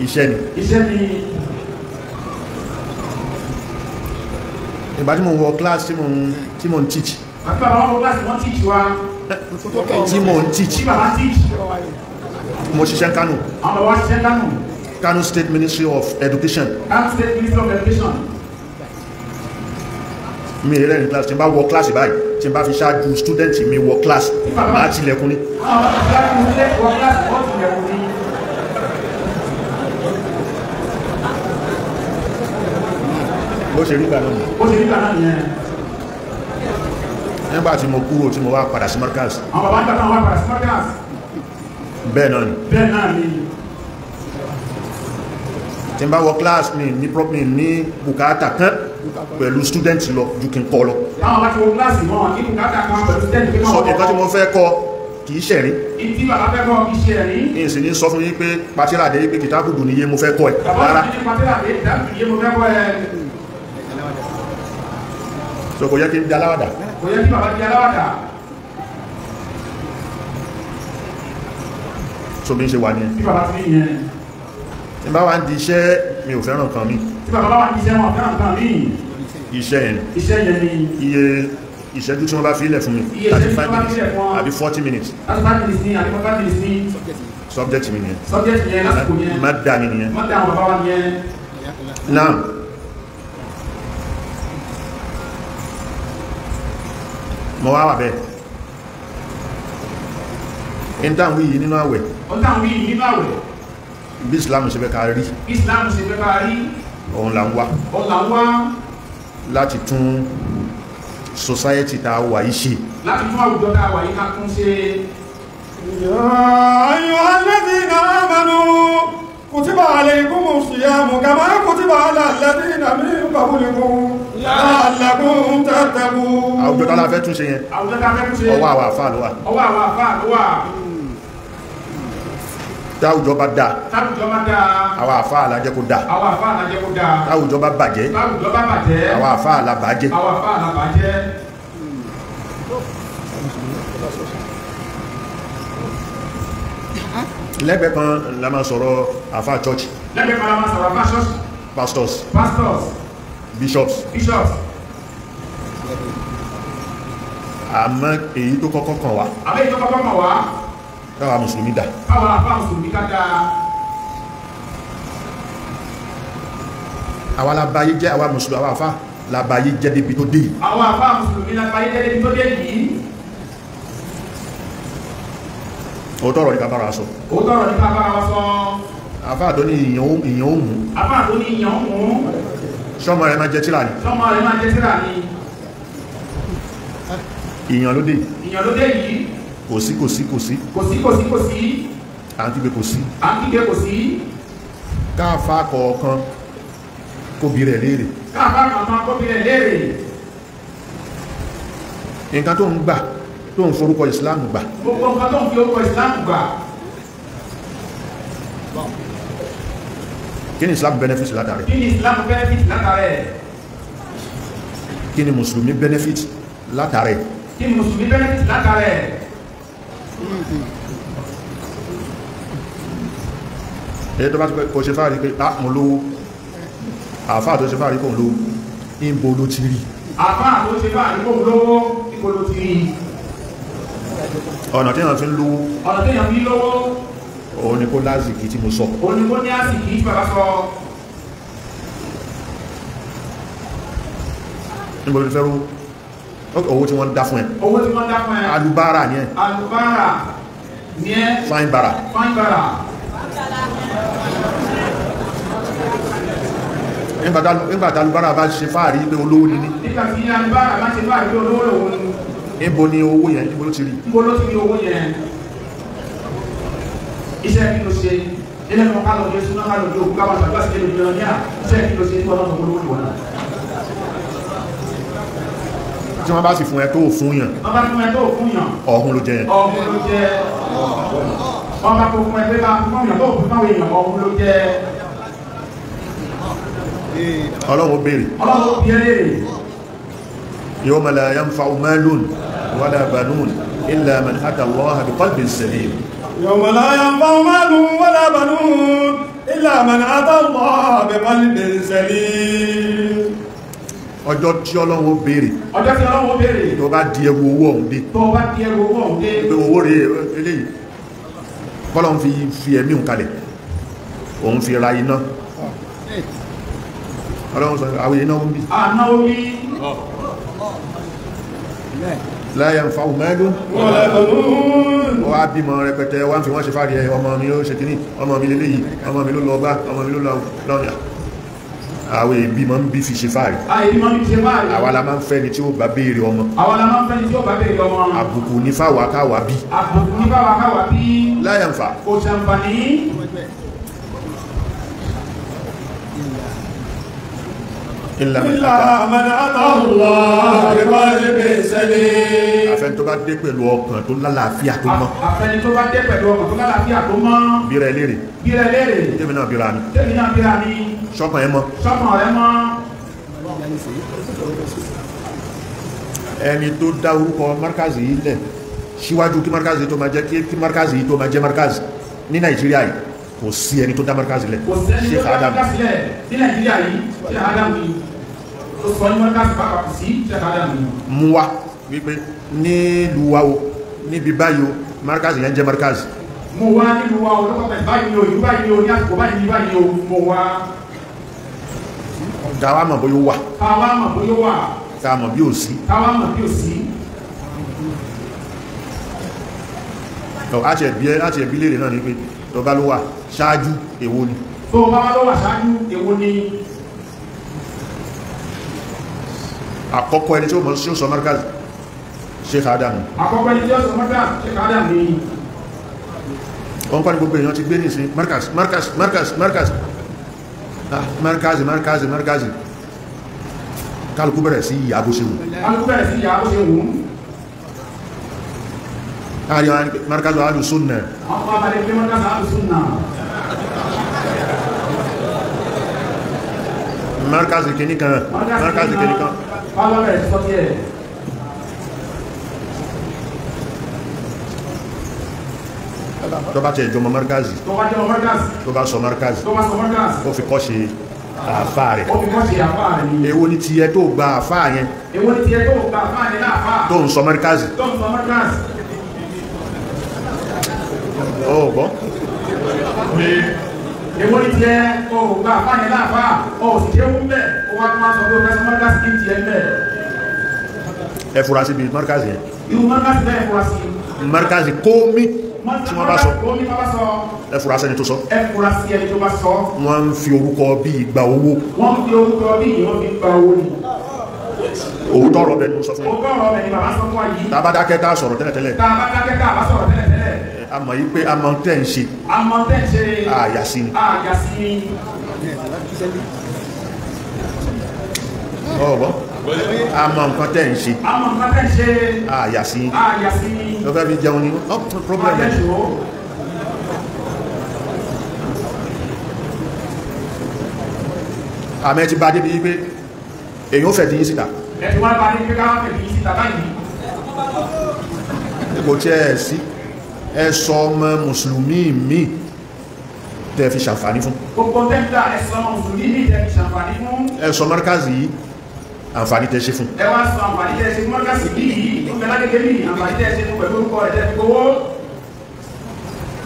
Iṣẹ́ ni. Iṣẹ́ ni. Ìgbà tí mo wọ kíláàsì tí mo ń teach. Àti bàbá wọn wọ kíláàsì wọ́n teach wa. Tí mo ń teach. Tí bàbá teach. Mo ṣiṣẹ́ Kano. Àwọn bàbá ṣiṣẹ́ Kano. Kano State Ministry of Education. Kano State Ministry of Education. Mi rẹ̀ ní class tí n bá wọ class báyìí tí n bá fi ṣáájú student mi wọ class máa tilẹ̀kùn ní. Bó ṣe rí ìgbà náà nìyẹn. Bó ṣe rí ìgbà náà nìyẹn. Nígbà tí mo kúrò tí mo wá padà sí Markaz. Àwọn bàbá ń gbà náà wá padà sí Markaz. Bẹ́ẹ̀ náà ni. Bẹ́ẹ̀ náà ni. Tí n bá wọ class mi ní problem ní bùkátà kan pẹ̀lú student lọ ju kí n kọ́ lọ. Táwọn bá ti wọ kíláàsì wọn ní bùkátà kan pẹ̀lú student pé sọ nǹkan tí mo fẹ́ kọ́ kì í ṣẹ̀rí. Ìtí bàbá fẹ́ kọ́ kì í ṣe ẹ̀rí. Ní ìsìn ní sọ fún yín pé pàtílàdé pé kìtàkùdù ni iye mo fẹ́ kọ́ ẹ̀. Bàbá mi ní pàtílàdé kìtàkùdù iye mo fẹ́ kọ́ ẹ̀. So kò yẹ kí n di aláwàdà. Kò yẹ kí bàbá di aláwàdà. So bí n ṣe wà nìyẹn. Bí bàbá ti ní yẹn. Tí n bá wà ń di iṣẹ́ mi ò fẹ́ràn kan mi. Tí bàbá bá wà ní iṣẹ́ wọn fẹ́ràn kan mi. Iṣẹ́ yẹn. Iṣẹ́ yẹn ni. Iye ìṣẹ́jú tí wọ́n bá fi ilẹ̀ fún mi. Iye ìṣẹ́jú tí wọ́n bá fi ilẹ̀ fún ọ. Àbí 40 minutes. 35 minutes ni àbí 45 minutes ni. Subject mi nìyẹn. Subject yẹn lásìkò yẹn. Má dà mí nìyẹn. Má dà àwọn bàbá wa nìyẹn. Now. Mo wá wà bẹ́ẹ̀. Ìntàn wí yìí nínú àwẹ̀. Ìntàn wí yìí nínú àwẹ̀. Bí Islam ṣe fẹ́ ká rí. Islam ṣe fẹ́ ká rí. Òun là ń wá. Òun là ń wá. Láti tún society tá a wà yìí ṣe. Láti tún àwùjọ tá a wà yìí ká tún ṣe. Ya ayyuhalladhina amanu kutiba alaykumus siyamu kama kutiba ala alladhina min qablikum la'allakum tattaqun. Àwùjọ tá a fẹ́ tún ṣe yẹn. Àwùjọ tá a fẹ́ tún ṣe. Ọwọ́ àwọn àfáà ló wà. Ọwọ́ àwọn àfáà ló wà. Táwùjọ bá dáa. Táwùjọ bá dáa. Àwọn àfáà la jẹ́ kó dáa. Àwọn àfáà la jẹ́ kó dáa. Táwùjọ bá bàjẹ́. Táwùjọ bá bàjẹ́. Àwọn àfáà la bàjẹ́. Àwọn àfáà la bàjẹ́. Lẹ́gbẹ̀ẹ́ kan la máa sọ̀rọ̀ àfáà church. Lẹ́gbẹ̀ẹ́ kan la máa sọ̀rọ̀ àfáà church. Pastors. Pastors. Bishops. Bishops. Àmọ́ èyí tó kọ́kọ́ kàn wá. Àmọ́ èyí tó kọ́kọ́ kàn wá. Káwa mùsùlùmí dà. Káwa àfáà mùsùlùmí ká dáa. Àwa la bayé jẹ́, àwa mùsùlùmí, àwa àfáà la bayé jẹ́ débi tó dé yìí. Àwa àfáà mùsùlùmí la bayé jẹ́ débi tó dé yìí. Òótọ́ ọ̀rọ̀ ní ká bára sọ. Òótọ́ ọ̀rọ̀ ní ká bára wa sọ. Àfáà tó ní ìyàn ó mú. Àfáà tó ní ìyàn ó mú. Sọ́mọ rẹ̀ máa jẹ tírà ni. Sọ́mọ rẹ̀ máa jẹ tírà ni. Ìyàn ló dé. Ìyàn ló dé yìí. Kò sí kò sí kò sí. Kò sí kò sí kò sí. À ń kígbe kò sí. À ń kígbe kò sí. Káàfá kọ̀ọ̀kan kó bi rẹ̀ léèrè. Káàfá kọ̀ọ̀kan kó bi rẹ̀ léèrè. Nǹkan tó ń gbà tó ń forúkọ ìsìláàmù gbà. Gbogbo nǹkan tó ń fi orúkọ ìsìláàmù gbà. Kí ni ìsìláàmù benefit látara ẹ̀? Kí ni ìsìláàmù benefit látara ẹ̀? Kí ni mùsùlùmí benefit látara ẹ̀? Kí ni mùsùlùmí benefit látara ẹ̀? Èyí tó bá ti kò ṣe fáàrí pé ah mo lówó, àfáà tó ṣe fáàrí kò ń lówó, ìbò ló ti rí. Àfáà tó ṣe fáàrí kò ń lówó, ìbò ló ti rí. Ọ̀nà tí wọ́n fi ń lówó. Ọ̀nà tí èèyàn fi ń lówó. Òun ni kó lásìkí tí mo sọ. Òun ni kó ní àsìkí tí bàbá sọ. Níbo ló fẹ́ rówó? Owó tí wọ́n ń dá fún ẹ. Owó tí wọ́n dá fún ẹ. Alubára ni ẹ. Alubára ni ẹ. Fine bara. Fine bara. Nígbà tí alubára bá ṣe fáàrí pé olówó ni ní. Nígbà tí alubára bá ṣe fáàrí pé olówó lòun ni. Níbo ni owó yẹn? Níbo ló ti rí? Níbo ló ti rí owó yẹn? Iṣẹ́ kí ló ṣe? Ilé ẹ̀kọ́ kálọ̀ ní súná kálọ̀ ní òkú káwọn ṣàdúrà sí ilé ìjọba ní à. Iṣẹ́ kí ló ṣe tí wọ́n náà sọ olówó ìwọ̀n náà? Tí wọ́n bá sì fún ẹ tó fún yàn. Wọ́n bá fún ẹ tó fún yàn. Ọ̀hún ló jẹ. Ọ̀hún ló jẹ. Wọ́n bá fún ẹ pé bá fún yàn tó fún fáwọn èèyàn ọ̀hún ló jẹ. Ọlọ́run ó béèrè. Ọlọ́run ó béèrè. Yawma la yanfa'u malun wala banun illa man ata Allaha bi qalbin salim. Yawma la yanfa'u malun wala banun illa man ata Allaha bi qalbin salim. Ọjọ́ tí Ọlọ́run ó béèrè. Ọjọ́ tí Ọlọ́run ó béèrè. Tó bá di ẹrù owó ọ̀hún dé. Tó bá di ẹrù owó ọ̀hún dé. Pé owó rèé eléyìí. Bọ́lọ́run fi ẹ̀mí òun kalẹ̀. Òun fi ra iná. Ọlọ́run sọ àwọn iná ń bí. Àná omi. La yanfa'u malun. Wala banun. Ó wá bímọ rẹpẹtẹ wá ń fi wọ́n ṣe fáàrí ẹ ọmọ mi ó ṣe kíní ọmọ mi lélẹ́yìí ọmọ mi ló lọ bá ọmọ mi ló lọ lọ́nà. Àwọn èbí máa ń bí fi ṣe fáàrí. Àìbí máa ń fi ṣe fáàrí. Àwa la máa ń fẹ́ ni tí ó bá béèrè ọmọ. Àwa la máa ń fẹ́ ni tí ó bá béèrè ọmọ. Àbùkù ní fáwa káwa bí. Àbùkù ní fáwa káwa bí. La yanfa. Kò ṣàǹfààní. Illa man ata Allah bi qalbin salim. Àfẹni tó bá dé pẹ̀lú ọkàn tó lálàáfíà tó mọ́. Àfẹni tó bá dé pẹ̀lú ọkàn tó lálàáfíà tó mọ́. Bíra ẹ léèrè. Bíra ẹ léèrè. Tèmi náà bíra mi. Tèmi náà bíra mi. Ṣọ́kàn ẹ mọ́. Ṣọ́kàn rẹ mọ́. Ẹni tó dá orúkọ markazi yìí lẹ̀ síwájú kí markazi tó máa jẹ́ kí markazi yìí tó máa jẹ́ markazi ní Nàìjíríà yìí kò sí ẹni tó dá markazi lẹ̀. Kò sí ẹni tó dá markazi lẹ̀ ní Nàìjíríà yìí Sheikh Adam yìí tó sọ ní markazi pàápàá kò sí Sheikh Adam yìí. Mú wa wípé nílùú wa o níbi báyìí o markazi yẹn jẹ́ markazi. Mú wa nílùú wa o lọ́kọ̀ pẹ̀lú báyìí o ìlú báyìí o ní àsìkò báyìí báyìí o mú wa. Káwa mọ̀ bóyá ó wà. Káwa mọ̀ bóyá ó wà. Káwa mọ̀ bí ò sí. Káwa mọ̀ bí ò sí. Àti ẹ̀bí léèrè náà ni pé tó bá ló wà ṣáájú èwo ni. Tó bá wá ló wà ṣáájú èwo ni. Àkọ́kọ́ ẹni tí ó mọ̀ sí ó sọ markaz Sheikh Adam. Àkọ́kọ́ ẹni tí ó sọ markaz Sheikh Adam ni. Wọ́n kọ́ ni gbogbo èèyàn ti gbé ní ìsìn markaz markaz markaz markaz markaz markaz markaz kálukú bẹ̀rẹ̀ sí ìyá bó ṣe wù. Kálukú bẹ̀rẹ̀ sí ìyá bó ṣe wù. Markaz Ahlus Sunnah. Àwọn abalẹ̀ pé markaz Ahlus Sunnah. Markaz kìíní kan. Markaz kìíní kan. Báwo bẹ̀rẹ̀ sí sọ́tí ẹ̀? Tó bá tẹ̀ jọmọ markaz. Tó bá jọmọ markaz. Tó bá sọ markaz. Tó bá sọ markaz. Ó fi kọ́ ṣe àfáà rẹ̀. Ó fi kọ́ ṣe àfáà rẹ̀ ni. Èwo ni tiẹ̀ tó gba àfáà yẹn? Èwo ni tiẹ̀ tó gba àfáà yẹn láàfáà? Tó ń sọ markaz. Tó ń sọ markaz. Ó gbọ́. Èwo ni tiẹ̀ o gba àfáà yẹn láàfáà o sì jẹ́ wú bẹ́ẹ̀ o wá tó máa sọ pé o fẹ́ sọ markaz kí n tiẹ̀ bẹ́ẹ̀. Ẹ fura sí ibi markaz yẹn. Irú markaz bẹ́ẹ̀ fura sí. Markaz kómi tí wọ́n bá sọ. Kómi bá sọ. Ẹ fura sẹ́ni tó sọ. Ẹ fura sí ẹni tó bá sọ. Wọ́n ń fi orúkọ bí ìgbà owó. Wọ́n ń fi orúkọ bí wọ́n fi gba owó ni. Òótọ́ ọ̀rọ̀ bẹ́ẹ̀ ni mo sọ fún yín. Òótọ́ ọ̀rọ̀ bẹ́ẹ̀ ni bàbá sọ fún wa yìí. Tá a bá dákẹ́ tá a sọ̀rọ̀ tẹ́lẹ̀tẹ́lẹ̀. Tá a bá dákẹ́ tá a bá sọ̀rọ̀ tẹ́lẹ̀tẹ́lẹ̀. A mọ̀ yí pé a mọ̀ tẹ́ ń ṣe. A mọ̀ tẹ́ ń ṣe. Àyà sí ni. Àyà sí ni. Ọ̀bọ̀. A mọ̀ nǹkan tẹ́ ń ṣe. A mọ̀ nǹkan tẹ́ ń ṣe. Àyà sí ni. Àyà sí ni. Lọ fẹ́ fi jẹun ni. Ọ́ problem ẹ̀. Àmẹ́ ti bá débi pé èyàn ó fẹ̀ dín síta. Ẹ ti wá bá débi pé káwá fẹ̀ dín síta báyìí. Kò tí ẹ sí ẹ sọ ọmọ mùsùlùmí mi tẹ́ fi ṣàǹfààní fún. Gbogbo tẹ́ńtà ẹ sọ ọmọ mùsùlùmí mi tẹ́ fi ṣàǹfààní fún. Ẹ sọ markazi yìí àǹfààní tẹ́ ṣe fún. Ẹ wá sọ àǹfààní tẹ́ ṣe fún markazi yìí. bẹ lágége ní àǹfààní tẹ́ ṣe fún pẹ̀lú orúkọ rẹ̀ tẹ́ fi gbowó.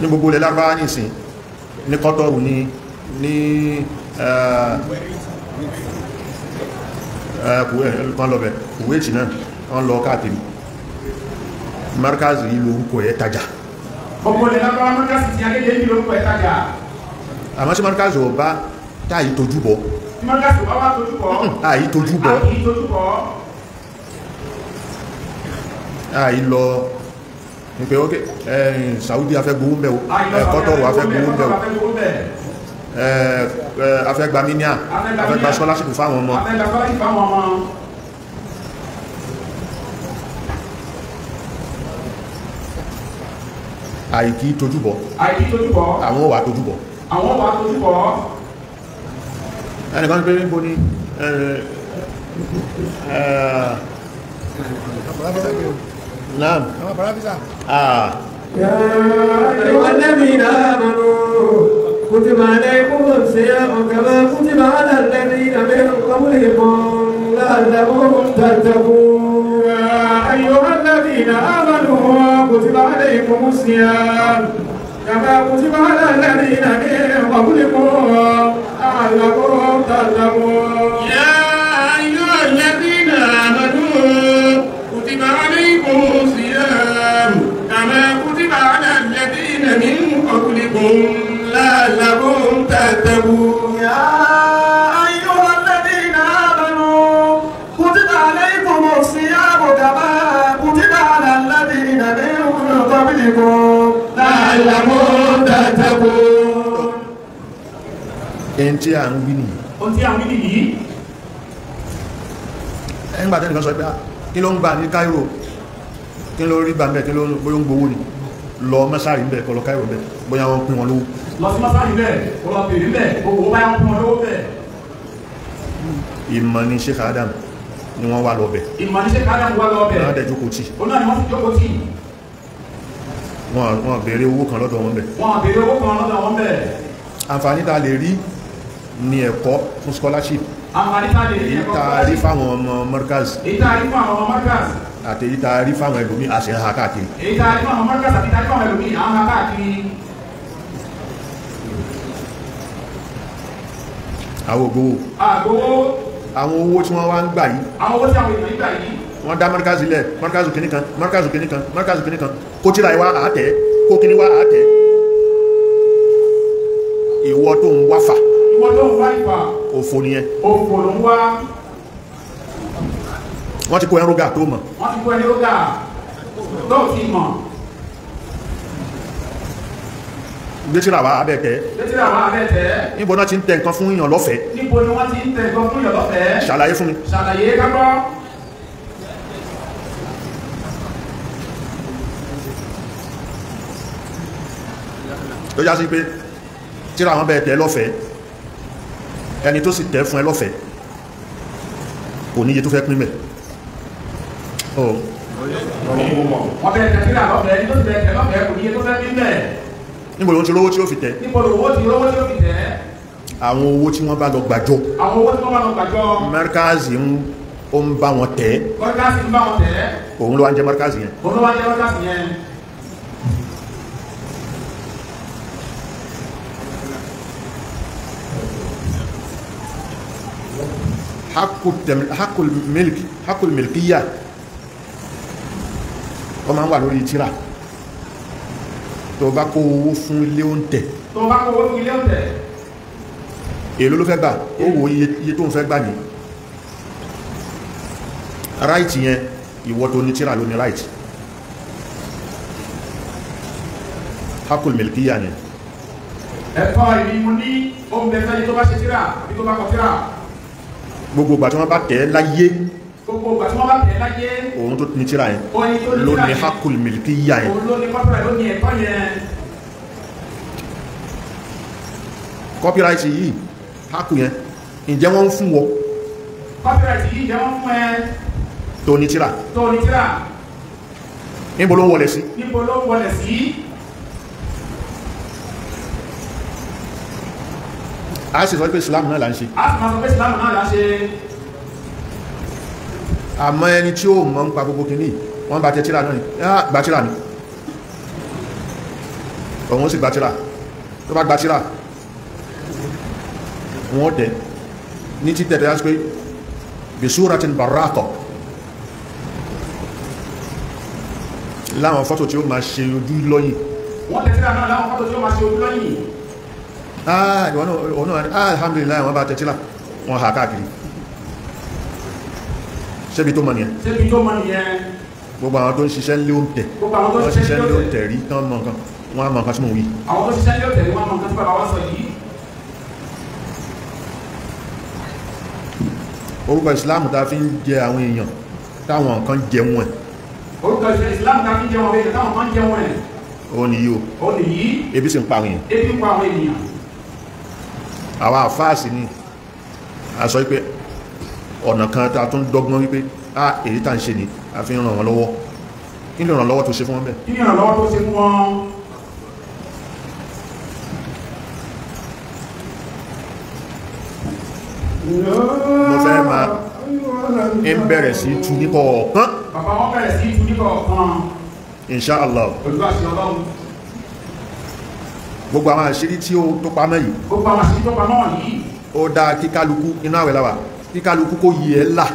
Ní gbogbo ilẹ̀ Lárúbáwá nìsín, ní Kọ́tọ́rù, ní kan lọ́bẹ̀ Kuwait náà, wọ́n lọ káàkiri. Markaz yìí lórúkọ ẹ̀ tajà. Gbogbo ilẹ̀ Lárúbáwá, Markaz ti Agége ní lórúkọ ẹ̀ tajà. Àmọ́ sí Markaz ò bá táyì tójú bọ̀. Tí Markaz ò bá wá tójú bọ̀. Àyí tójú bọ̀. Àyí tójú bọ̀. Àyí lọ ní pé ok, Saudi afẹ́ gbowó ń bẹ̀ o, Kọ́tọ́rù afẹ́ gbowó ń bẹ̀ o, afẹ́ gba míníà, afẹ́ gba scholarship fáwọn ọmọ. Afẹ́ gba scholarship fáwọn ọmọ. Àìkí tójú bọ̀. Àìkí tójú bọ̀. Àwọn wà tójú bọ̀. Àwọn wà tójú bọ̀. Ẹnìkan pé níbo ni naam. يا أيها الذين آمنوا كتب عليكم الصيام كما كتب على الذين من قبلكم لعلكم تتقون. يا أيها الذين آمنوا كتب عليكم الصيام كما كتب على الذين من قبلكم لعلكم تتقون. يا أيها الذين آمنوا كتب عليكم الصيام كما كتب على الذين من قبلكم لعلكم تتقون. يا أيها الذين آمنوا كتب عليكم الصيام كما كتب على الذين من قبلكم لعلكم تتقون. Ẹn tí a ń wí nìyí. Ohun tí a ń wí nìyí. Ẹgbà tẹ́nìkan sọ pé kí ló ń gbà ní Cairo, kí ló rí gbà mẹ́, kí ló bóyá ń gbowó ni, lọ mọ́sárì ń bẹ̀, kó lọ Cairo ń bẹ̀, bóyá wọ́n pín wọn lówó. Lọ sí mọ́sárì bẹ̀, kó lọ bèèrè bẹ̀, gbogbo báyá wọ́n pín wọn lówó bẹ̀. Ìmọ̀ ni Sheikh Adam ni wọ́n wà lọ bẹ̀. Ìmọ̀ ni Sheikh Adam wà lọ bẹ̀. Wọ́n dẹ̀ jókòó tì. Òun náà ni wọ́n sì jókòó tì. Wọ́n béèrè owó kan lọ́dọ̀ wọn bẹ̀. Wọ́n béèrè owó kan lọ́dọ̀ wọn bẹ̀. Àǹfààní tá a lè rí ní ẹ̀kọ́ fún scholarship. Àǹfààní tá a lè rí èyí tá a rí fáwọn ọmọ Markaz. Èyí tá a rí fún àwọn ọmọ Markaz. Àti èyí tá a rí fáwọn ẹlòmíì a sì ń ha káàkiri. Èyí tá a rí fún àwọn Markaz àti tá a rí fáwọn ẹlòmíì à ń ha káàkiri. Àwọn ògbówó. Àgbówó. Àwọn owó tí wọ́n wá ń gbà yìí. Àwọn owó tí àwọn èèyàn ń gbà yìí. Wọ́n dá Markaz lẹ̀, Markaz kìíní kan, Markaz kìíní kan, Markaz kìíní kan, kó tíra ìwá àátẹ́, kó kíní wá àátẹ́. Ìwọ tó ń wáfà. Ìwọ tó ń wá ìfà. Òfò nìyẹn. Òfò ló ń wá. Wọ́n ti kó ẹrúgà tó mọ̀. Wọ́n ti kó ẹrúgà tó ti mọ̀. Gbé tíra wá abẹ́ tẹ́. Gbé tíra wá abẹ́ tẹ́. Níbo náà ti ń tẹ nǹkan fún yàn lọ́fẹ̀ẹ́. Níbo ni wọ́n ti ń tẹ nǹkan fún yàn lọ́fẹ̀ẹ́. Ṣàlàyé fún mi. Ṣàlàyé ká gbọ́. Tó já sí pé tíra wọn bẹ́ẹ̀ tẹ́ lọ́fẹ̀ẹ́, ẹni tó sì tẹ́ fún ẹ lọ́fẹ̀ẹ́ kò níye tó fẹ́ pín mẹ́. Wọ́n bẹ́ẹ̀ tẹ́ tíra lọ́fẹ̀ẹ́, ẹni tó sì tẹ́ lọ́fẹ̀ẹ́ kò níye tó fẹ́ pín mẹ́. Níbo ló ń ti rówó tí ó fi tẹ́? Níbo ló ti rówó tí ó fi tẹ́? Àwọn owó tí wọ́n bá lọ gbàjọ. Àwọn owó tí wọ́n bá lọ gbàjọ. Markaz ń ó ń bá wọn tẹ́. Markaz ń bá wọn tẹ́. Òun ló wá ń jẹ́ Markaz yẹn. Òun ló wá ń jẹ́ Markaz yẹn. Hakul milk, hakul milkiya, wọ́n máa ń wà lórí tírà. Tó bá kó owó fún ilé oúnjẹ, tó bá kó owó fún ilé oúnjẹ, èló ló fẹ́ gbà? Ó wo iye tó ń fẹ́ gbà ní ráìtì yẹn. Ìwọ tó ní tírà ló ní ráìtì. Hakul milkiya ni. Ẹ̀tọ́ ìbí mo ní oúnjẹ fẹ́ tó bá ṣe tírà àbí tó bá kọ tírà. Gbogbo ìgbà tí wọ́n bá tẹ̀ láyé, gbogbo ìgbà tí wọ́n bá tẹ̀ láyé, òun tó ní tírà yẹn ló ní hakul milkiya yẹn. Òun ló ní copyright, ló ní ẹ̀tọ́ yẹn. Copyright yìí, hakul yẹn, ǹjẹ́ wọ́n ń fún wọ? Copyright yìí ǹjẹ́ wọ́n fún ẹ? Tó ní tírà. Tó ní tírà. Níbo ló ń wọlé sí? Níbo ló ń wọlé sí? A sì sọ pé Islam náà là ń ṣe. A sì máa sọ pé Islam náà là ń ṣe. Àmọ́ ẹni tí ó mọ̀ ń pa gbogbo kìíní, Wọ́n bá tẹ tíra náà ni, gba tíra ni. Òun sì gba tíra. Tó bá gba tíra, wọ́n tẹ̀ ní títẹ̀ tẹ̀ pé bisuratin barraqa, láwọn fọ́tò tí ó máa ṣe ojú lọ́yìn. Wọ́n tẹ̀ tíra náà láwọn fọ́tò tí ó máa ṣe ojú lọ́yìn. Alhamdulillah, wọ́n bá tẹ̀ tíra, wọ́n hà káàkiri. Ṣébi tó mọ̀ nìyẹn? Ṣébi tó mọ̀ nìyẹn. Gbogbo àwọn tó ń ṣiṣẹ́ lé oúnjẹ, wọ́n ṣiṣẹ́ lé oúnjẹ rí tán mọ̀ nǹkan, wọ́n á mọ̀ nǹkan tí mò ń wí. Àwọn tó ṣiṣẹ́ lé oúnjẹ rí wọ́n mọ̀ nǹkan tí bàbá wọn sọ yìí. Orúkọ ìsìláàmù tá a fi ń jẹ àwọn èèyàn táwọn kan jẹun ẹ̀. Orúkọ ìsìláàmù tá a fi ń jẹ àwọn èèyàn táwọn kan jẹun ẹ̀. Ó nìyí o. Ó nìyí. Ebi sì ń pa àwọn èèyàn. Ebi ń pa àwọn ènìyàn. Àwa àfáàsì ni a sọ wípé ọ̀nà kan tá a tún dọ́gbọ́n wípé a èyí tá ń ṣe ni a fi ń ràn wọ́n lọ́wọ́. Kí ni ìrànlọ́wọ́ tó ṣe fún wọn bẹ́ẹ̀? Kí ni ìrànlọ́wọ́ tó ṣe fún wọn? Mo fẹ́ máa ń bẹ̀rẹ̀ sí tú ní kọ̀ọ̀kan. Bàbá wọn bẹ̀rẹ̀ sí tú ní kọ̀ọ̀kan. Insha Allah. Pẹ̀lú àṣẹ Ọlọ́run. Gbogbo àwọn àṣírí tí ó tó pamọ́ yìí. Gbogbo àwọn àṣírí tó pamọ́ yìí. Ó dáa kí kálukú inú àwẹ̀ la wà, kí kálukú kó yí ẹ là.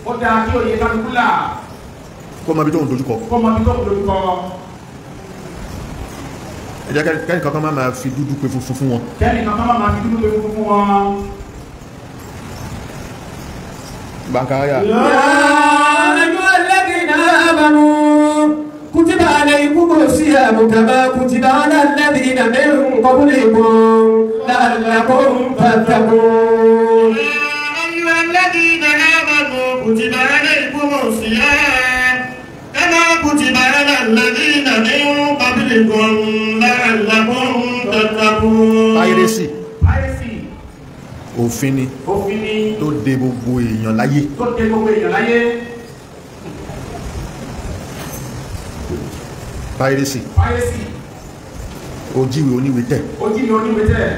Ó dáa kí òye kálukú là. Kó mọ ibi tó ń dojúkọ. Kó mọ ibi tó ń dojúkọ. Ẹ jẹ́ kẹ́ni kankan má máa fi dúdú pe funfun fún wọn. Kẹ́ni kankan má máa fi dúdú pe funfun fún wọn. Bankaya. Ya ayyuhalladhina amanu kutiba alaykumus siyamu kama kutiba ala alladhina min qablikum la'allakum tattaqun. Ya ayyuhalladhina amanu kutiba alaykumus siyamu kama kutiba ala alladhina min qablikum la'allakum tattaqun. Piracy. Piracy. Òfin ni. Òfin ni. Tó de gbogbo èèyàn láyé. Tó de gbogbo èèyàn láyé. Piracy. Piracy. Ojíwe oníwe tẹ̀. Ojíwe oníwe tẹ̀.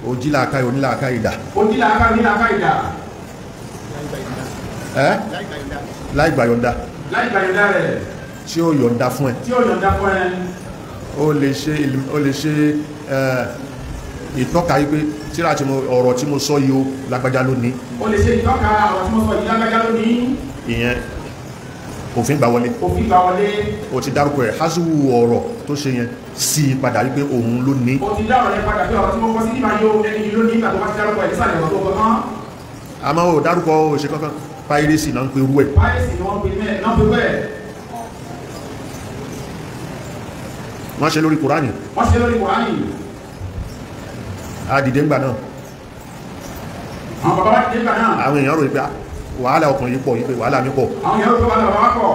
Ojílàákàyè onílàákàyè dà. Ojílàákàyè onílàákàyè dà. Ẹ́ láì gbà yọ̀ǹda. Láì gbà yọ̀ǹda rẹ̀. Tí ó yọ̀ǹda fún ẹ. Tí ó yọ̀ǹda fún ẹ. Ó lè ṣe ìtọ́ka yìí pé tíra tí mo ọ̀rọ̀ tí mo sọ yìí ó lágbájá lónìí. Ó lè ṣe ìtọ́ka ọ̀rọ̀ tí mo sọ yìí lágbájá lónìí. Ìyẹn òfin gbà wọlé. Òfin gbà wọlé. O ti dárúkọ ẹ̀ hásùwù ọ̀rọ̀ tó ṣe yẹn sí i padà wípé òun ló ní. O ti dá ọ̀rọ̀ yẹn padà pé ọ̀rọ̀ tí mo kọ sí nígbà yóò ẹni yìí lónìí ìgbà tó bá ti dárúkọ ẹ̀ nísàlẹ̀ ọ̀rọ̀ tó kọ tán. Àmọ́ o dárúkọ o ṣe kankan piracy náà ń pe irú ẹ̀. Piracy ni wọ́n pe mẹ́ẹ̀ náà pe bẹ́ẹ̀. Wọ́n ṣe lórí Kùránì. Wọ́n ṣe lórí Kùránì. A dìde ńgbà náà. Àwọn bàbá wa dìde ńgbà náà. Àwọn èèyàn rò pé wàhálà ọkùnrin yìí pọ̀ yìí pé wàhálà mi pọ̀. Àwọn èèyàn rò pé wàhálà bàbá pọ̀.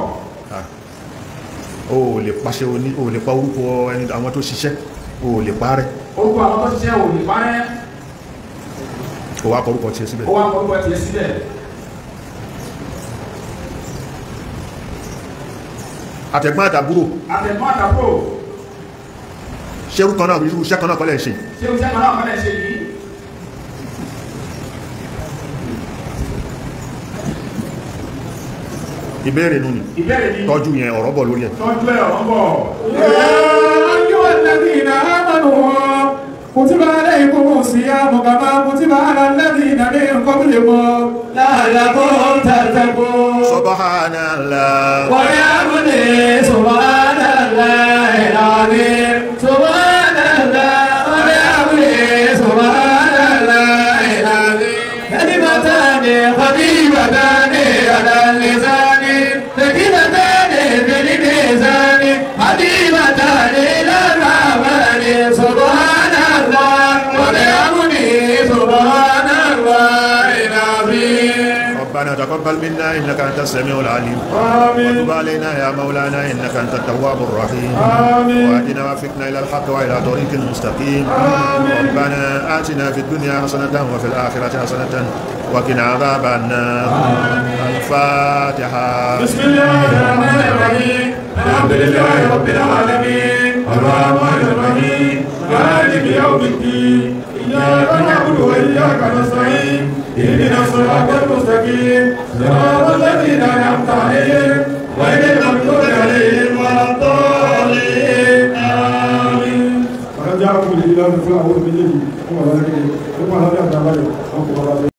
O ò lè pàṣẹ oní o ò lè pa orúkọ ẹni àwọn tó ṣiṣẹ́ o ò lè parẹ́. Orúkọ àwọn tó ṣiṣẹ́ o ò lè parẹ́. O wá kọ orúkọ tiẹ̀ síbẹ̀. O wá kọ orúkọ tiẹ̀ síbẹ̀. Àtẹ̀gbọ́n àtàbúrò. Àtẹ̀gbọ́n àtàbúrò. Ṣerú kan náà irú iṣẹ́ kan náà kọ́ lẹ̀ ṣe. Ṣerú iṣẹ́ kan náà kọ́ lẹ̀ ṣe yìí. Ìbéèrè nù ni. Ìbéèrè ni. Tọ́jú yẹn ọ̀rọ̀ bọ̀ lórí ẹ̀. Tọ́jú ẹ̀ ọ̀rọ̀ bọ̀. Ya ayyuhalladhina amanu kutiba alaykumus siyamu kama kutiba ala alladhina min qablikum la'allakum tattaqun. Subhanallah. Wa bihamdihi subhanallahil azim. Subhanallah wa bihamdihi subhanallahil azim. Kalimatani khafifatani ala lisani thaqilatani fil mizani habibatani ila rahmani. Subhanallah wa bihamdihi subhanallahil azim. ربنا تقبل منا إنك أنت السميع العليم. آمين. وتب علينا يا مولانا إنك أنت التواب الرحيم. آمين. وأهدنا وفقنا إلى الحق وإلى طريق المستقيم. آمين. ربنا آتنا في الدنيا حسنة وفي الآخرة حسنة وقنا عذاب النار. الفاتحة. بسم الله الرحمن الرحيم. الحمد لله رب العالمين. الرحمن الرحيم. مالك يوم الدين. إياك نعبد وإياك نستعين. اهدنا الصراط المستقيم. صراط الذين أنعمت عليهم غير المغضوب عليهم Ọjà kò lè lọ́dún fún àwọn méjèèjì fún ọ̀lọ́dún fún ọ̀lọ́dún àtàbálẹ̀ àwọn kò bá.